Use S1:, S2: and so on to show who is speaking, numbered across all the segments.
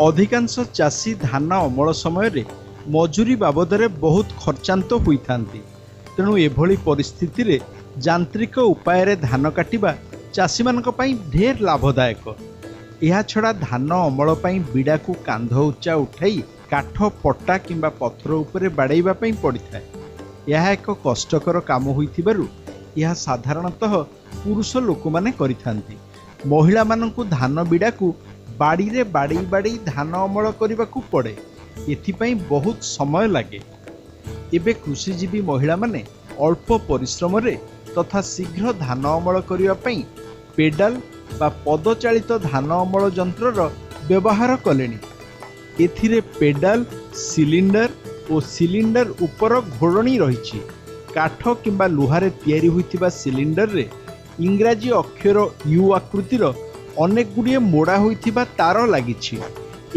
S1: ଅଧିକାଂଶ ଚାଷୀ ଧାନ ଅମଳ ସମୟରେ ମଜୁରୀ ବାବଦରେ ବହୁତ ଖର୍ଚ୍ଚାନ୍ତ ହୋଇଥାନ୍ତି। ତେଣୁ ଏଭଳି ପରିସ୍ଥିତିରେ ଯାନ୍ତ୍ରିକ ଉପାୟରେ ଧାନ କାଟିବା ଚାଷୀମାନଙ୍କ ପାଇଁ ଢେର ଲାଭଦାୟକ। ଏହାଛଡ଼ା ଧାନ ଅମଳ ପାଇଁ ବିଡ଼ାକୁ କାନ୍ଧ ଉଚ୍ଚା ଉଠାଇ କାଠ ପଟା କିମ୍ବା ପଥର ଉପରେ ବାଡ଼େଇବା ପାଇଁ ପଡ଼ିଥାଏ। ଏହା ଏକ କଷ୍ଟକର କାମ ହୋଇଥିବାରୁ ଏହା ସାଧାରଣତଃ ପୁରୁଷ ଲୋକମାନେ କରିଥାନ୍ତି। ମହିଳାମାନଙ୍କୁ ଧାନ ବିଡ଼ାକୁ ବାଡ଼ିରେ ବାଡ଼େଇ ବାଡ଼େଇ ଧାନ ଅମଳ କରିବାକୁ ପଡ଼େ। ଏଥିପାଇଁ ବହୁତ ସମୟ ଲାଗେ। ଏବେ କୃଷିଜୀବୀ ମହିଳାମାନେ ଅଳ୍ପ ପରିଶ୍ରମରେ ତଥା ଶୀଘ୍ର ଧାନ ଅମଳ କରିବା ପାଇଁ ପେଡାଲ ବା ପଦଚାଳିତ ଧାନ ଅମଳ ଯନ୍ତ୍ରର ବ୍ୟବହାର କଲେଣି। ଏଥିରେ ପେଡାଲ, ସିଲିଣ୍ଡର ଓ ସିଲିଣ୍ଡର ଉପର ଘୋଡ଼ଣୀ ରହିଛି। କାଠ କିମ୍ବା ଲୁହାରେ ତିଆରି ହୋଇଥିବା ସିଲିଣ୍ଡରରେ ଇଂରାଜୀ ଅକ୍ଷର you ଆକୃତିର ଅନେକ ଗୁଡ଼ିଏ ମୋଡ଼ା ହୋଇଥିବା ତାର ଲାଗିଛି।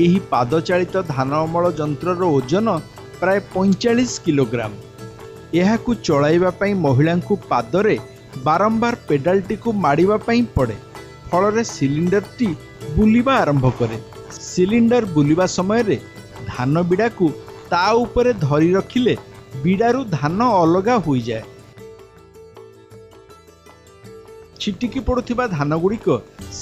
S1: ଏହି ପାଦଚାଳିତ ଧାନ ଅମଳ ଯନ୍ତ୍ରର ଓଜନ ପ୍ରାୟ 45 କିଲୋଗ୍ରାମ। ଏହାକୁ ଚଳାଇବା ପାଇଁ ମହିଳାଙ୍କୁ ପାଦରେ ବାରମ୍ବାର ପେଡାଲଟିକୁ ମାଡ଼ିବା ପାଇଁ ପଡ଼େ। ଫଳରେ ସିଲିଣ୍ଡରଟି ବୁଲିବା ଆରମ୍ଭ କରେ। ସିଲିଣ୍ଡର ବୁଲିବା ସମୟରେ ଧାନ ବିଡ଼ାକୁ ତା ଉପରେ ଧରି ରଖିଲେ ବିଡ଼ାରୁ ଧାନ ଅଲଗା ହୋଇଯାଏ। ଛିଟିକି ପଡ଼ୁଥିବା ଧାନଗୁଡ଼ିକ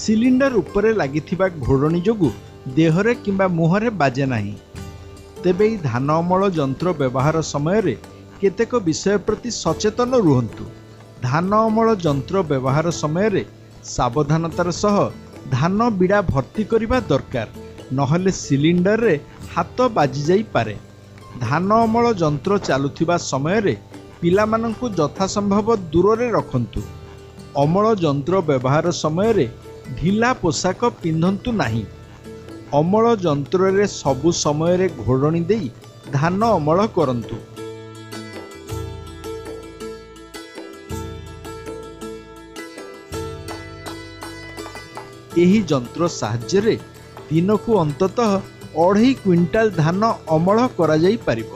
S1: ସିଲିଣ୍ଡର ଉପରେ ଲାଗିଥିବା ଘୋଡ଼ଣୀ ଯୋଗୁଁ ଦେହରେ କିମ୍ବା ମୁହଁରେ ବାଜେ ନାହିଁ। ତେବେ ଏହି ଧାନ ଅମଳ ଯନ୍ତ୍ର ବ୍ୟବହାର ସମୟରେ କେତେକ ବିଷୟ ପ୍ରତି ସଚେତନ ରୁହନ୍ତୁ। ଧାନ ଅମଳ ଯନ୍ତ୍ର ବ୍ୟବହାର ସମୟରେ ସାବଧାନତାର ସହ ଧାନ ବିଡ଼ା ଭର୍ତ୍ତି କରିବା ଦରକାର, ନହେଲେ ସିଲିଣ୍ଡରରେ ହାତ ବାଜିଯାଇପାରେ। ଧାନ ଅମଳ ଯନ୍ତ୍ର ଚାଲୁଥିବା ସମୟରେ ପିଲାମାନଙ୍କୁ ଯଥାସମ୍ଭବ ଦୂରରେ ରଖନ୍ତୁ। ଅମଳ ଯନ୍ତ୍ର ବ୍ୟବହାର ସମୟରେ ଢିଲା ପୋଷାକ ପିନ୍ଧନ୍ତୁ ନାହିଁ। ଅମଳ ଯନ୍ତ୍ରରେ ସବୁ ସମୟରେ ଘୋଡ଼ଣୀ ଦେଇ ଧାନ ଅମଳ କରନ୍ତୁ। ଏହି ଯନ୍ତ୍ର ସାହାଯ୍ୟରେ ଦିନକୁ ଅନ୍ତତଃ 2.5 କ୍ୱିଣ୍ଟାଲ ଧାନ ଅମଳ କରାଯାଇପାରିବ।